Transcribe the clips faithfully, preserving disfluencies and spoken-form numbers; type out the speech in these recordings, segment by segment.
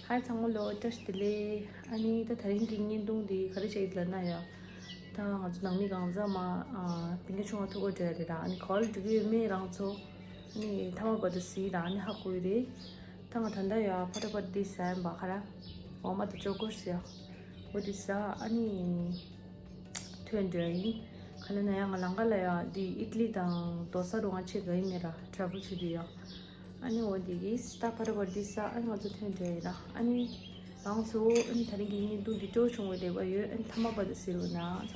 ཧའི་ཚང་མ་ལོ། བཀྲ་ཤིས་བདེ་ལེགས། ཨ་ནི་ད་དེ་རིང་གི་བརྙན་ཐུང་འདི་ག་རེ་བྱེད་ཀྱི་ལབ་ན་ཡ། ད་ང་ཚོ་ནང་མི་གང་ཚང་མ་ཨ་བདེ་སྐྱིད་ཆུང་བ་ཐུག་གོ་འདྲ་རེད་ར། ཨ་ནི་ག་པར་འགྲོ་གི་ཡོད་མེད་རང་ཚོ་ཨ་ནི་མཐའ་མ་བར་དུ་གཟིགས་ར། ཨ་ནི་ཧ་གོ་གི་རེད། ད་ང་ད་ལྟ་ཡ་ཕ་ཏ་པ་ཏི་ཟ་ཡིན་པ། ག་ར་འོ་མ་དང་ཅོ་ཀོ་ཟེར་ཡ། འོ་དེ་ཟ། ཨ་ནི་ཐོན་འགྲོ་ཡ་ཡིན། ག་ལབ་ན་ཡ་ང་ལམ་ཁ་ལ་ཡ་འདི་ཨི་ཏ་ལི་དང་དོ་ས་རུ་ང་ཆེ་ག་ཡིན་མེད་ར། ཊེ་རེ་ཝལ་བྱེད་དུས་ཡ། ཨ་ནི་འོ་འདི་གིས་ད་ཕ་ཏ་པ་ཏི་ཟ། ཨ་ནི་ང་ཚོ་ཐོན་འགྲོ་ཡ་ཡིན་ར། ཨ་ནི་རང་ཚོ་ཨ་ནི་དེ་རིང་གི་བརྙན་ཐུང་འདི་སྤྲོ་བྱུང་བའི་ལེགས་པ་ཡོད། ཨ་ནི་མཐའ་མ་བར་དུ་གཟིགས་རོགས་གནང་།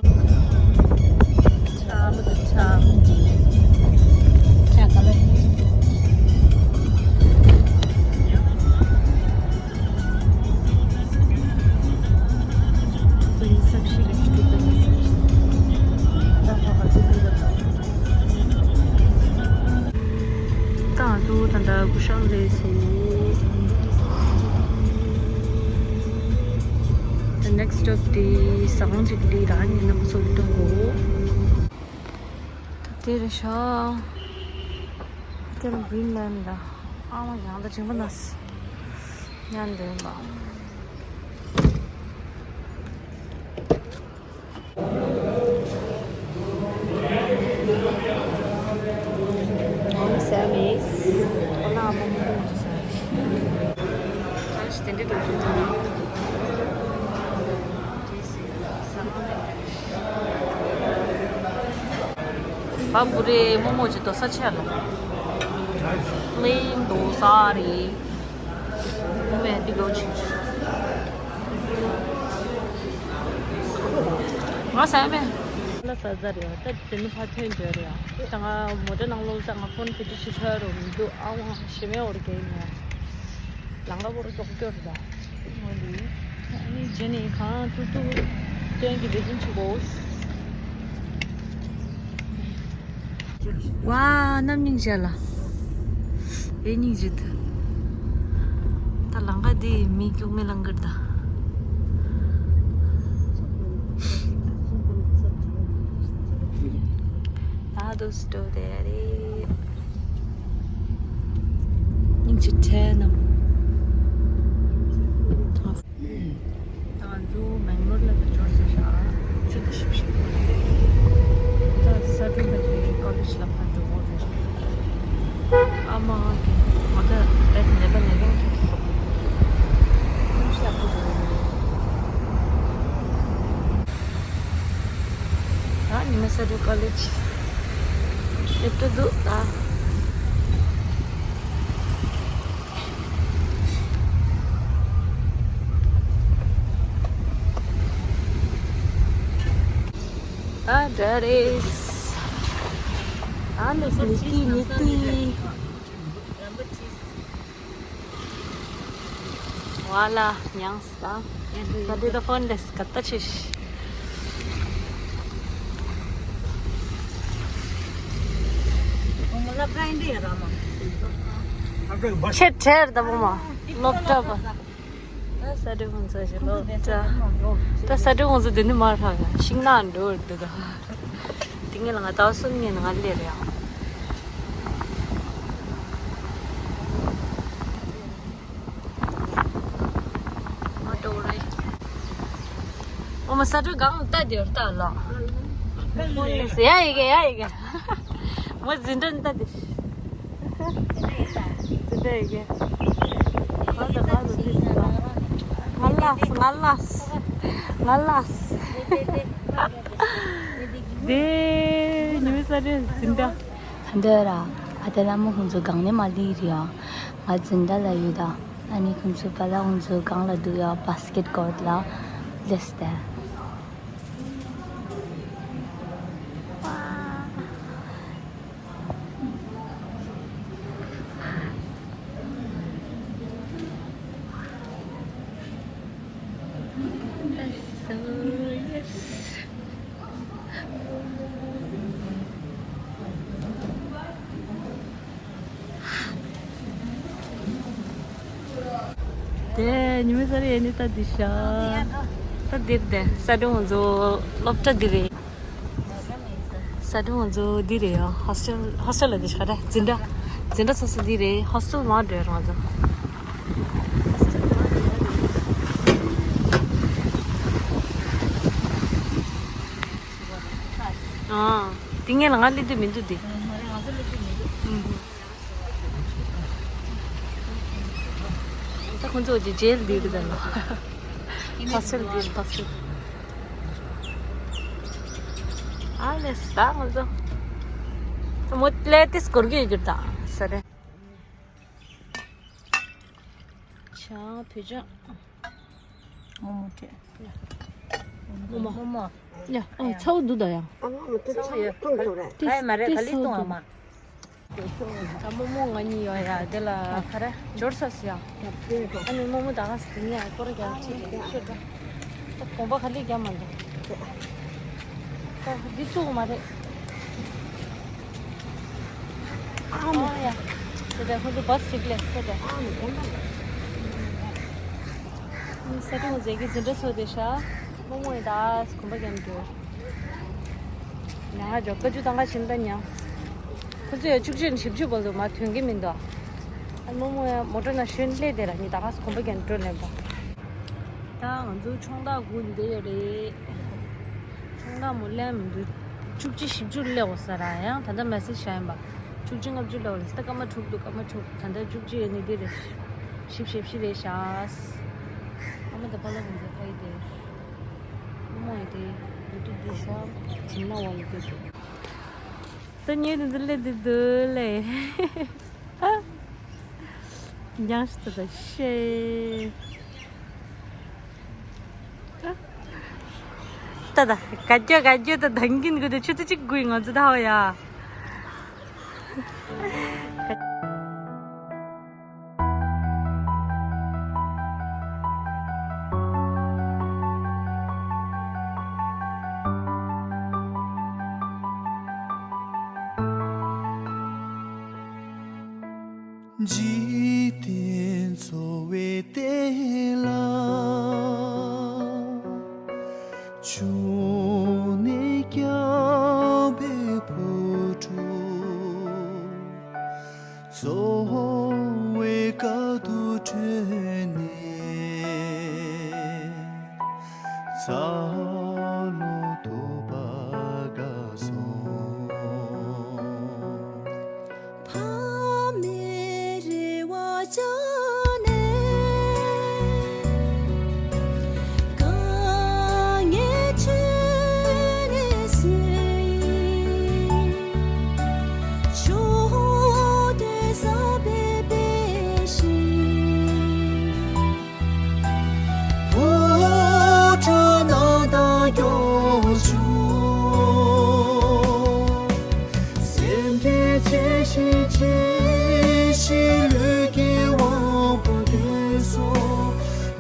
ད་ང་ཚོ་ད་ལྟ་སྐུ་ཤང་སླེབས་སོང་། The next stop དེ་ཟ་ཁང་ཅིག་ལ་རང་ཉིད་རྣམ་པ་ཚོ་གཏོང་དགོས། ད་དེ་རེད་ཤག་ཧོ་ཊེལ་གྷི་རིན་ལེན་ཌི་ལ། ཨ་མ་ཡང་ད་ཅིང་པ་ན་སི་ཉན་འདོན་པ། ཨོམ་སེ་མིས། ཨོ་ན་མོ་མོ་མོ་ཟེར། ད་ཞི་དེ་འདྲ་འགྲོ་རྒྱུ་འདུག་ན། བ་བུ་རེ་མོ་མོ་ཅི་དོ་ས་ཆེ་ལ། པི་ལེན་དོ་ས་རེད། ངས་འདི་ལོ་ཆེ། ང་ཟ་མེད། ལ་ཟ་ཟ་རེད། ད་དེ་ནི་ཕ་ཐོན་འདོད་རེད། ད་ང་མོ་ཊ་ནང་ལོགས་ད་ང་ཕོན་ཕི་ཏི་ཤི་ཐར་རོ་མི་འདུག་ཨ་ཝང་ཞེ་མེ་འོར་གེ་ནི་ལང་ཀ་བོར་ཏོག་ཀྱོར་ད། ཨ་ནི་རྗེས་ནས་གང་ཐུབ་ཐུབ་སྟོན་གྱི་འབད་བརྩོན་བྱེད་དགོས། ཝ། གནམ་སྙིང་རྗེ་ལ། ཨེ་སྙིང་རྗེ་ད། ད་ལང་ཀ་འདི་མི་སྐྱུག་མེ་ལང་ཀར་ད། ད་དུ་སྟོ་དེ་རེད། སྙིང་རྗེ་ཁྲལ་ནམ། ད་ང་ཚོ་མེང་ལོར་ལ་འགྲོ་ཟེར་ཤག་ཆུ་ཚོད་བཞི་བཞི་ད་ས་ཁྲོན་པ་དེ་ཀོ་ལེཇ་ལ་ཕར་འགྲོ་དགོས་རེད། ཨ་མ་གི་ང་ཚོ་བེད་ནད་པ་ནད་པ་ཐུག་སོང་། ཁྱིམ་གཞིས་ཡག་པོ་འགྲོ་རེད། ད་ཉི་མ་ས་ཁྲོན་ཀོ་ལེཇ་སླེབས་འགྲོ་འདུག་ད། ཨ་འདྲ་རེད། ཨ་ལེ་ནི་ཏི་ནི་ཏི། ཝ་ལ་མྱངས་ས། ས་དེ་ད་ཕོན་ལེས་ག་ད་ཆེ་ཤི། ཆེ་ཁྲེར་ད་བོ་མ། སློབ་གྲྭ་པ། ད་ས་དེ་ཁོང་ཚོ་ཞིག་སློབ་གྲྭ། ད་ས་དེ་ཁོང་ཚོ་དེ་ནི་མ་རག་ཤིང་ནག་འགྲོ་འདུག་ད། དེ་ངས་ལ་ང་ད་གསུམ་ངས་ང་ལེ་རེད་ཨང་། ང་འགྲོ་རེད། ཨོ་མ་ས་དེ་གང་ལྟ་དེར་ལྟ་ལ། ཡ་ཡི་གེ་ཡ་ཡི་གེ། མོ་འཛིན་གྲྭ་ལྟ་དེ། འཛིན་གྲྭ་ཡི་གེ། ང་ད་ང་ད་དེ་ང་ལགས་ང་ལགས་ང་ལགས། དེ་ཉི་མ་ས་དེ་འཛིན་གྲྭ། ད་འདོད་ར། ཨ་ད་ལ་མོ་ཁོང་ཚོ་གང་ནས་མ་ལི་རི་ཡ། ང་འཛིན་གྲྭ་ལ་ཡོད་ད། ཨ་ནི་ཁོང་ཚོ་པ་ལ་ཁོང་ཚོ་གང་ལ་འདུག་ཡ་བྷ་སི་ཀེ་ཊི་ཀོར་ཊི་ལ་ལེས་ཏེ། དེ་ཉི་མ་ས་རེ་ཡེ་ནི་ད་འདི་ཤ། ད་འདིར་དེ་ས་སྒྲུང་ཚོ་སློབ་གྲྭ་འདི་རེད། ས་སྒྲུང་ཚོ་འདི་རེད་ཡ། ཧོ་སི་ཊེལ་ཧོ་སི་ཊེལ་ལ་འདི་ཤ་རེད། འཛིན་གྲྭ་འཛིན་གྲྭ་སོ་སོ་འདི་རེད། ཧོ་སི་ཊེལ་མ་འགྲོ་རང་ཚོ། ངས་ལ་ང་སླེབས་དུས་མི་འདུག་དེ། ད་ཁོང་ཚོ་ཀྱི་ཇེལ་འདི་རེད་ད་ལོ། ཧོ་སི་ཊེལ་འདི་ཧོ་སི་ཊེལ། ཨ་ལས་ད་ང་ཚོ་མོ་ལས་ཏིས་སྐོར་གྱི་ཡོད་རྒྱུ་ད་ས་རེད། ཆང་བུ་ཆང་། རྨོ་མོ་སྤྲད། རྨོ་མོ། རྨོ་མོ། ཡ། ཨ་ཚ་བོ་འདུག་ད་ཡ། ཨ་མ་མ་ཏི་ཚ་བོ་ཡ། ཚ་བོ་འདུག་རེད། ཏི་ཨ་མ་རེད་ག་ལི་ཏི་ཚ་བོ་ཏུང་ཨ་འདུག་མ། ད་རྨོ་མོ་ང་གཉིས་ཡོད་ཡ་དེ་ལ་ག་རེ་འབྱོར་ས་སི་ཡ། ཨ་ནི་རྨོ་མོ་ད་ག་སི་དེ་ནས་སྐོར་རྒྱག་ཅིག་ཤོད་ད། ད་གོམ་པ་ག་ལི་རྒྱག་མ་འདུག་ད་འདི་བཙུགས་མ་རེད། ཨ་ཡ། དེ་ད་ཁོ་ཚོ་བྷ་སི་ཅིག་ལས་ཁོ་ད། ཨ་ནི་གོམ་པ། ས་ཁྲོང་ཟེར་གི་འཛིན་གྲྭ་ཚོ་དེ་ཤ། རྨོ་མོ་ཡི་ད་གོམ་པ་རྒྱག་འགྲོ། ང་ང་ཇོ་ཀ་ཅུ་དང་ག་ཕྱིན་ད་ཉང་། ཁོ་ཚོ་ཡ་བཅུ་གཅིག་ནས་བཞི་བཅུ་བར་དུ་མ་ཐོན་གི་མི་འདུག་ཨ་རྨོ་མོ་ཡ་མོ་ཊ་ནང་ཞོན་སླེབས་དེ་ར་ནི་ད་ག་གོམ་པ་རྒྱག་འགྲོ་ལེན་པ། ད་ང་ཚོ་ཆུང་བདག་སྒུག་བསྡད་ཡོད་རེད། ཆུང་བདག་མོ་སླེབས་མི་འདུག་བཅུ་གཅིག་བཞི་བཅུ་སླེབས་འོ་ས་ར་ཡང་ད་ལྟ་མེ་སེ་ཇི་བྱ་ཡིན་པ། བཅུ་གཅིག་ལྔ་བཅུ་སླེབས་འོ་ལ་ས་ད་སྐར་མ་དྲུག་འདུག་སྐར་མ་དྲུག་ད་ལྟ་བཅུ་གཅིག་ཡོད་ནི་འདི་རེད། བཞི་བཅུ་ཞེ་བཞི་རེད་ཤག་ཨ་མ་ད་པ་ལ་ཁོང་ཚོ་ཕ་ཡི་དེ། རྨོ་མོ་ཡི་དེ་ཡུ་ཏུབ་འདི་ཤག་བྱིན་ན་བ་ཡི་དེ་འདུག་ད་ཉེ་དུ་འཛུལ་ལེ་དུ་དུ་ལེ། ཉང་ཤི་ད་ད་ཤེ། ད་ད་ག་རྒྱ་ག་རྒྱ་ད་དང་གིན་གུ་དུ་ཆུ་ཚོད་གཅིག་དགུའི་ང་ཚོ་ད་ཧོ་ཡ། འཇིག་རྟེན་འཚོ་བའི་གཏེར་ལ། ཆུང་ནས་སྐྱེས་པའི་བུ་ཕྲུག་འཚོ་བའི་དཀའ་སྡུག་ཁྲོད་ནས། འཚར་ལོངས་ཐོབ་པར་དགའ་སོང་། ཕ་མའི་རེ་བ་བཅངས་ནས། དཀའ་ངལ་ཁྲོད་ནས་སུ་ཡིས། ཕྱོགས་དེར་གསར་པའི་དཔེ་ཞིག་བུ་ཕྲུག་རྣམས་དང་སྐྱོང་བྱུང་། སེམས་ཁྲལ་ཆེ་ཞིང་ཆེ་ཞིང་ལུས་ཀྱི་དབང་པོ་འདུས་སོ།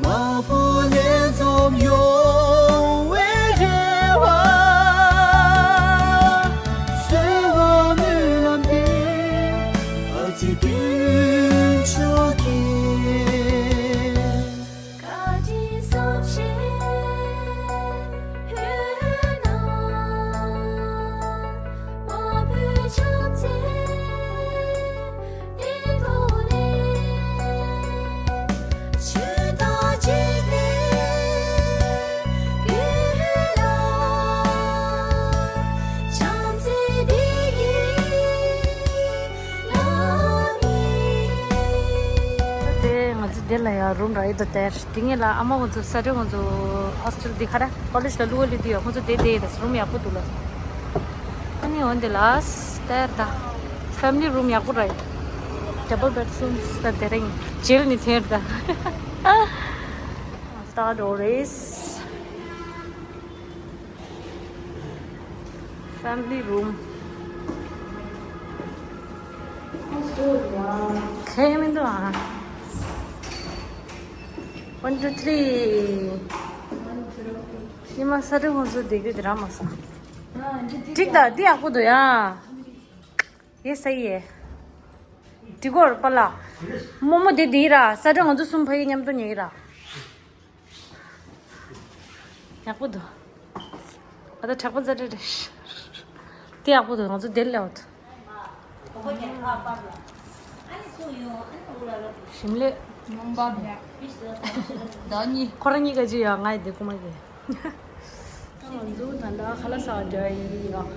མ་བུ་ལས་འཛོམས་ཡོང་བའི་རེ་བ། གསོལ་བ་སྨོན་ལམ་འདེབས། ཨ་ཙི་དུས་ཆོག་གི། བཀའ་དྲིན་བསམ་ཤེས་ཕུལ་ན། མ་བུ་ཆབ་ཚེ་འདི་ཐོག་ནས། ཆོས་དང་འཇིག་རྟེན་ཀུན་ལ། བྱམས་བརྩེ་འདི་ཡིས། དེ་ང་ཚོ་དེ་ལ་ཡང་རུམ་རག་ཡོད་དོ་དེར། དེ་ངེད་ལ་ཨ་མ་ཁོང་ཚོ་ས་ཁྲོད་ཁོང་ཚོ་ཧོ་སི་ཊེལ་འདི་ཁ་ར་ཀོ་ལེཇ་ལ་ལུ་བ་ལི་དུ་ཡོད། ཁོང་ཚོ་དེ་དེ་ཡོད་རུམ་ཡག་པོ་འདུག་ལ། ཨ་ནི་འོན་དེ་ལ་དེར་ད་ཕེ་མི་ལི་རུམ་ཡག་པོ་རག་ཡོད། ཌབ་བལ་བེད་རུམ་ད་དེ་རིང་ཇེལ་ནི་དེར་ད། སྟར་ཨོ་རེས། Family room. ཁེ་མི་འདུག་ཨ། One, two, three. ཉི་མ་ས་ཁྲོད་ཁོང་ཚོ་བསྡད་རྒྱུ་དེ་རག་མ་སོང་། འགྲིག་ད་འདི་ཡག་པོ་འདུག་ཡ། ཡེ་ས་ཡེ། འགྲིག་གོ་ར་པ་ལགས། རྨོ་མོ་དེ་འདི་ར་ས་ཁྲོད་ང་ཚོ་གསུམ་ཕ་ཡུལ་མཉམ་དུ་ཉལ་གི་ར། ཡག་པོ་འདུག་ཨ་ད་དྲེག་པ་ཛ་དྲག་རེད། དེ་ཡག་པོ་འདུག་ང་ཚོ་དེར་སླེབས་འོ་ད། ཞིམ་ལས། ནོམ་པ་བཟླ་ནི། ཁོ་རང་གཉིས་ཀ་ཅི་ཡོད་ང་ཡི་དེ་ཀུ་མ་གི། ད་ང་ཚོ་ད་ལྟ་ཁ་ལག་ཟ་བར་འགྲོ་ཡི་ཡོད།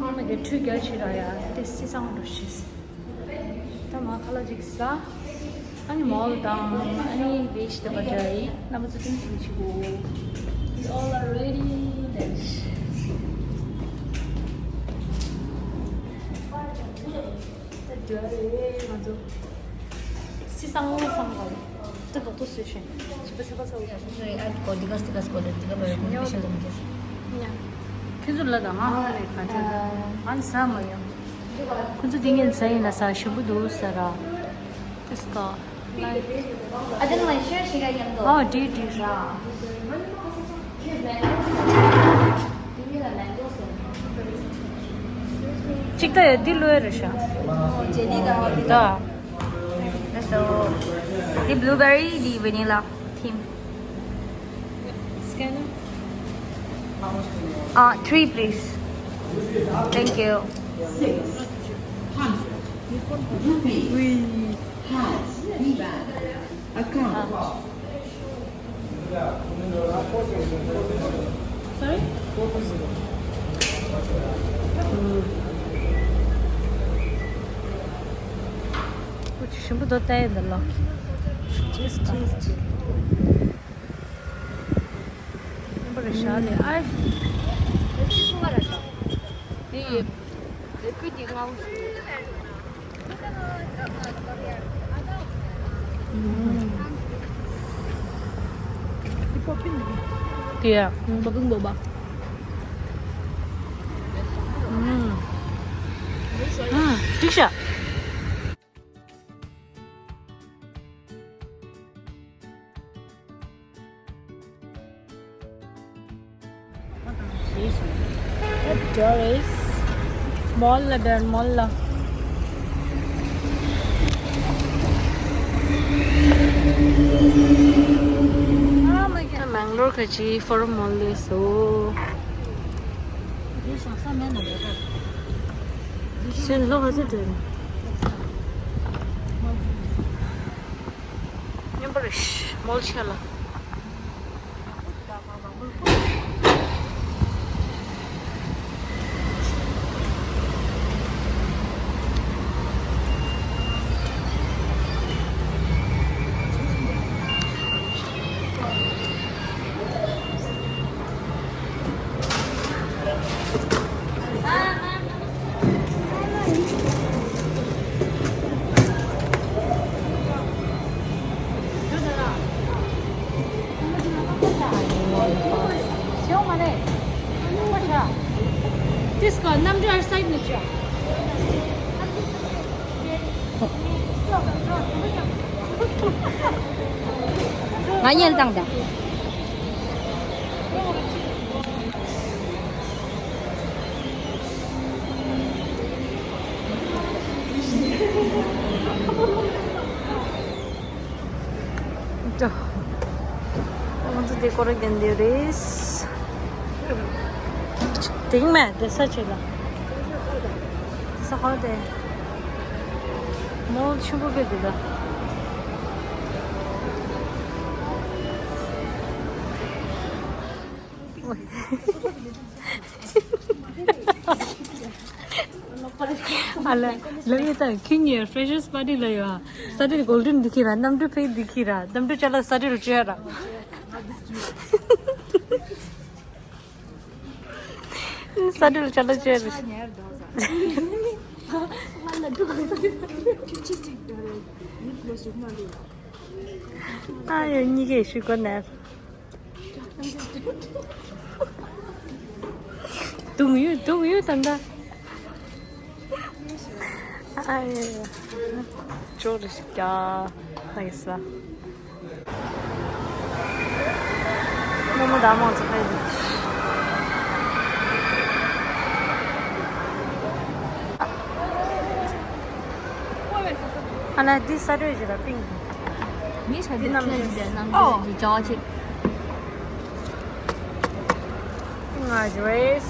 ཨ་མ་དེ་ཁྲུས་རྒྱག་ཕྱིར་ར་ཡ་དེ་སི་སང་འགྲོ་ཤིས། ད་མ་ཁ་ལག་ཅིག་ཟ། ཨ་ནི་མོལ་དང་ཨ་ནི་བེ་ཤི་ཏ་བ་ཇ་ཡི་རྣམ་པ་ཚོ་ཐུང་ཐུང་ཞིག་གོ། We all are ready. Let's. ད་འགྲོ་རེད་ང་ཚོ། སི་སང་སང་ག་ད་རྡོག་ཏོ་བཟོས་ཤིང་། ཞིམ་པ་ཚ་པ་ཚ་བོ། ཁྱོད་ཚོ་ལ་དང་ང་ཧ་རེ་ཁ་ཆེ། ང་ནི་ཟ་མ་ཡོང་། ཁོ་ཚོ་འདི་ངས་ཟ་ཡིན་ན་ཟ་ཞིམ་པོ་འདུག་ཟ་ར། Let's go. ཨ་དེ་ནང་ཤེར་བྱེད་ཀ་མཉམ་དུ། ཨོ་འགྲིག་འགྲིག་ར། གཅིག་ད་ཡ་འདི་ལོས་རེད་ཤག་ཇེ་ལི་དང་འདི་ད། འདི་blueberry འདི་vanilla ཐིམ། Scanner. Uh, three, please. Thank you. Rupee has V band account. Sorry? Just taste it. རིམ་པ་རེ་བཞག་ནས་ཨ། དེ་ཡི་རེ་ཀུ་དེ་ངའོ། དེ་ཡ། བ་ཀུན་བོ་བ། ཨ། འགྲིག་ཤག Doris. Mall la der, mall la. Mangalore ka chi for mall le so. Sen lo ha se den. Nyambarish, mall chala. This called Namdra side nature. ང་ཉལ་དང་ད། ང་ཚོ་དེ་སྐོར་རྒྱན་དེ་རེད། དེང་མ་དེ་ས་ཆེ་ལ། ས་ཧོ་དེ། མོ་ཆུ་བུ་གི་དེ་ལ། ཨ་ལ། ལ་ཡི་ད་ཁྱི་ཉེ་freshers party ལ་ཡོད་ཨ། ས་དེ་གོལ་ཌན་འདི་ཁྱི་ར་གནམ་གྲུ་ཕེ་འདི་ཁྱི་ར་གནམ་གྲུ་ཅ་ལག་ས་དེ་རུ་བཅོས་ར། ས་དེ་རུ་ཅ་ལག་བཅོས་ར། ཨ་ཡོ་གཉིས་ཀས་ཤུ་གོ་ནར། དུང་ཡོད་དུང་ཡོད་ད་ད། ཨ་ཡོ། ཅོག་རེ་ཞིག་ཀྱ་ལ་ཡི་ས། རྨོ་མོ་དང་མོ་ཚོ་ཕེབས་འདུག་ཨ་ལ་འདི་ས་རོད་ཞིག་ལ་པིང་། མི་ཤ་འདི་རྣམ་འདི་རྣམ་འདི་ཅོ་ཅིག་ང་ཇོ་ཨེས།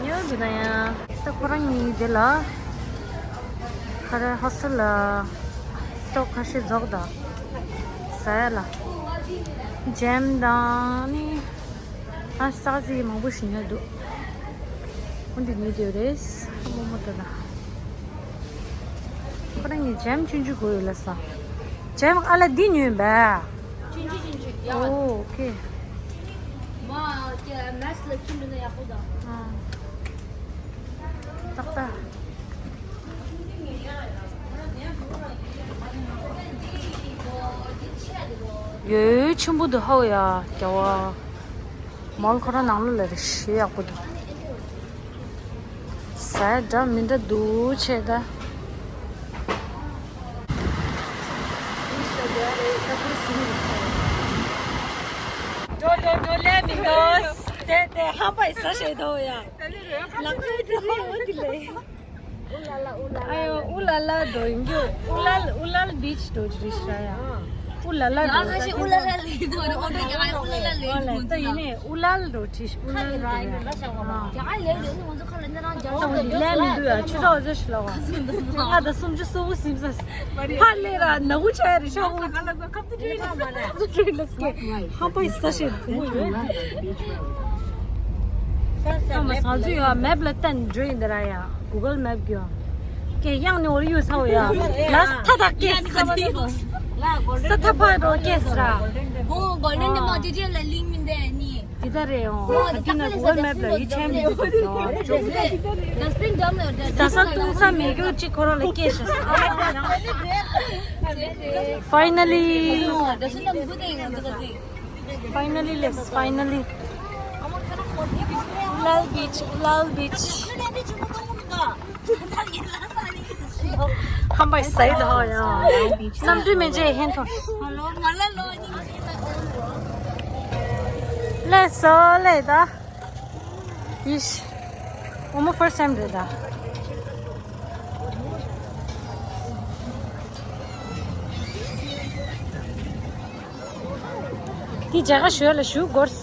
ཉོ་འདི་ན་ཡ། ད་ཁོ་རང་གཉིས་འདི་ལ། ཁ་ར་ཧོ་སི་ཊེལ་ལ། ཏོག་ཁ་ཤས་རྫོགས་ད། ཟ་ཡ་ལ། ཇེམ་དང་ནི། ཨ་ས་ཟི་མང་པོ་ཞིག་ཉོས་འདུག་འོ་འདི་ཉོས་དེ་རེད། རྨོ་མོ་ད་ལ། ཁོ་རང་གི་ཇེམ་ཆུང་ཆུང་དགོས་ཡོད་ལ་ས། ཇེམ་ཨ་ལ་འདི་ཉོས་པས། ཆུང་ཆུང་ཆུང་ཆུང་ཡ། ཨོ་ཨོ་ཁེ། མ་ཀྱ་མེས་ལ་ཁྱིམ་འདི་ན་ཡག་པོ་དང་། ཨ། ཏག་ཏག་ཡོད་ཆེན་པོ་འདུག་ཧའོ་ཡ་རྒྱ་བ། མོལ་ཁོ་རང་ནང་ལོགས་ལ་རེ་ཞེ་ཡག་པོ་འདུག་ཟ་ཡ་འདྲ་མི་འདྲ་འདུག་ཆེ་ད། འགྲོ་འགྲོ་འགྲོ་ལས་མི་འདུག་དེ་དེ་ཧམ་པ་ཡི་ཟ་ཞེ་འདུག་ཡ། ལག་པ་དེ་ལས་འོ་དེ་ལས། ཨ་ཡོ་ཨུ་ལ་ལ་འགྲོ་ཡིན་རྒྱུ། ཨུ་ལལ་ཨུ་ལལ་བིཆ་འགྲོ་རྒྱུ་རེད་ཤག་ཡ། ཨུ་ལ་ལ་ཡང་འགྲོ་ཁ་ཤས་ཨུ་ལ་ལ་ལ་ཡིན་འདུག་རེད། ཨོ་འགྲོ་ཡང་ཨུ་ལ་ལ་ལ་ཡིན་འདུག་ད་ཡིན་ནའི་ཨུ་ལལ་འགྲོ་ཁྲིད་ཤག་ཨུ་ལལ་འགྲོ་ཡ། ཡང་ཨ་ལས་རེད་ང་ཚོ་ཁ་ལ་འདི་རང་རྒྱ་ད་འོ་འདི་ལས་མི་འདུག་ཡ། ཆུ་ཚོད་ཟེར་ཤི་ལ་བ། ཨ་ད་སུམ་ཅུ་སོ་བོ་ཟིན་ས། ཕར་ལས་ར་ནག་པོ་ཆགས་རེད་ཤག་ཨོ། ཧམ་པ་ཡི་ས་ཞེ་བུ་མོ་ཡོད། ཨ་མ་ང་ཚོ་ཡོད་མེབ་ལ་བསྟན་འགྲོ་ཡིན་ད་ར་ཡ། གུ་གལ་མེབ་གྱོ། ཀེ་ཡང་ནི་འོར་ཡོད་ཚ་བོ་ཡ། ལ་ཐ་ཐ་ཀེ་ས་བ་ནི་རོ། ས་ཐ་ཕ་རོ་ཀེ་ས་ར། ཨོ་གོལ་ཌེན་ཌི་མ་ཊི་རི་ཡལ་ལ་ལིང་མིན་དེ་ནི། དེ་ད་རེད་ཨོ། ཨ་ཏི་ན་གུ་གལ་མེབ་ལ་ཡི་ཆེན་མི་འདུག་གྱོ། ད་ས་ཏུང་ས་མེད་གྱོ་ཅིག་ཁོ་རང་ལ་ཀེ་ཤ་ས། Finally. Finally, let's finally. Ulal Beach, Ulal Beach. ཧམ་པ་ཡི་ས་ཡི་ད་ཧོ་ཡ། གནམ་གྲུ་མེ་ཇེ་ཧན་ཐོ། ལས་སོ་ལས་ད། ཡིས། ཨོ་མོ་first time རེད་ད། དེ་རྒྱ་གར་ཞོལ་ལ་ཞུ་དགོས།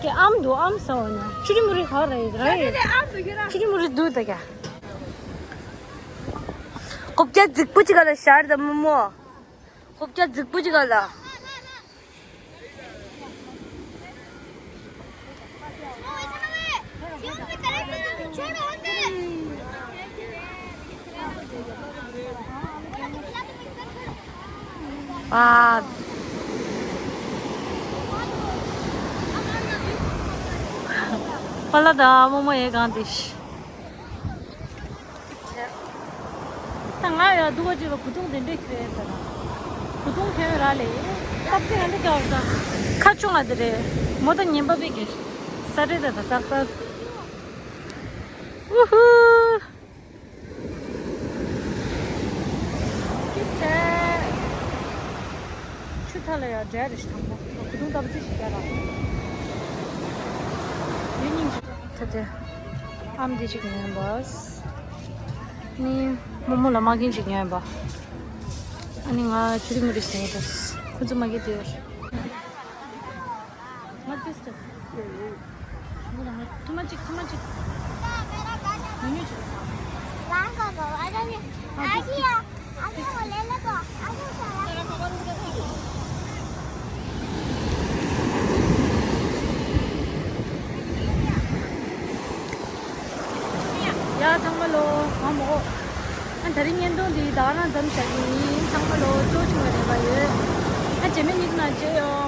ཀྱེ་ཨམ་འདུག་ཨམ་ཟ་འོ་ན། ཆུ་རི་མུ་རི་ག་རེ་རེད། ཆུ་རི་མུ་རི་འདུག་ད་ཀྱ། ཀོ་བཀྱག་རྫིག་པོ་ཅིག་ག་ལ་ཤར་ད་རྨོ་མོ། ཀོ་བཀྱག་རྫིག་པོ་ཅིག་ག་ལ། ཨ། པ་ལ་ད་རྨོ་མོ་ཡེ་གང་དེ་ཤི། ད་ང་ཡ་འདུག་ག་ཅིག་ལ་གུ་དུང་དེ་འདྲས་ཁྱོད་ཡོད་ད། གུ་དུང་ཁྱོད་ཡོད་ར་ལེ། སྟབས་ཚེ་ང་འདི་ག་བར་ད། ཁ་ཆུང་ང་དེ་རེད། མོ་ད་ཉན་པ་བི་གེ། ས་རེད་ད་ད་ཏག་ཏག་ཨུ་ཧུ། ཀི་ཚེ། ཆུ་ཐ་ལ་ཡ་འདྲ་རེ་ཞིག་དང་པོ་གུ་དུང་ལྟ་བུ་ཚེ་ཞིག་རྒྱ་ར། ཡུན་རྙིང་ཞིག་ད་དེ། ཨམ་འདི་ཅིག་ཉོས་པ། ནི་རྨོ་མོ་ལ་མ་གིན་ཅིག་ཉོས་པ། ཨ་ནི་ང་ཆུ་རི་མུ་རི་ཟེར་ཡོད། ཁོ་ཚོ་མ་གི་དེར། What is this? Too much, too much. ཉུང་ཉུང་ཅིག་ཡ་ཚང་མ་ལོ། ང་མོ། ཨ་དེ་རིང་བརྙན་ཐུང་འདི་ད་ག་རང་མཚམས་བཞག་གི་ཡིན། ཚང་མ་ལོ་སྤྲོ་བྱུང་བའི་རེ་བ་ཡོད། ཨ་རྗེས་མའི་ཉིན་ནང་མཇལ་ཡོང་།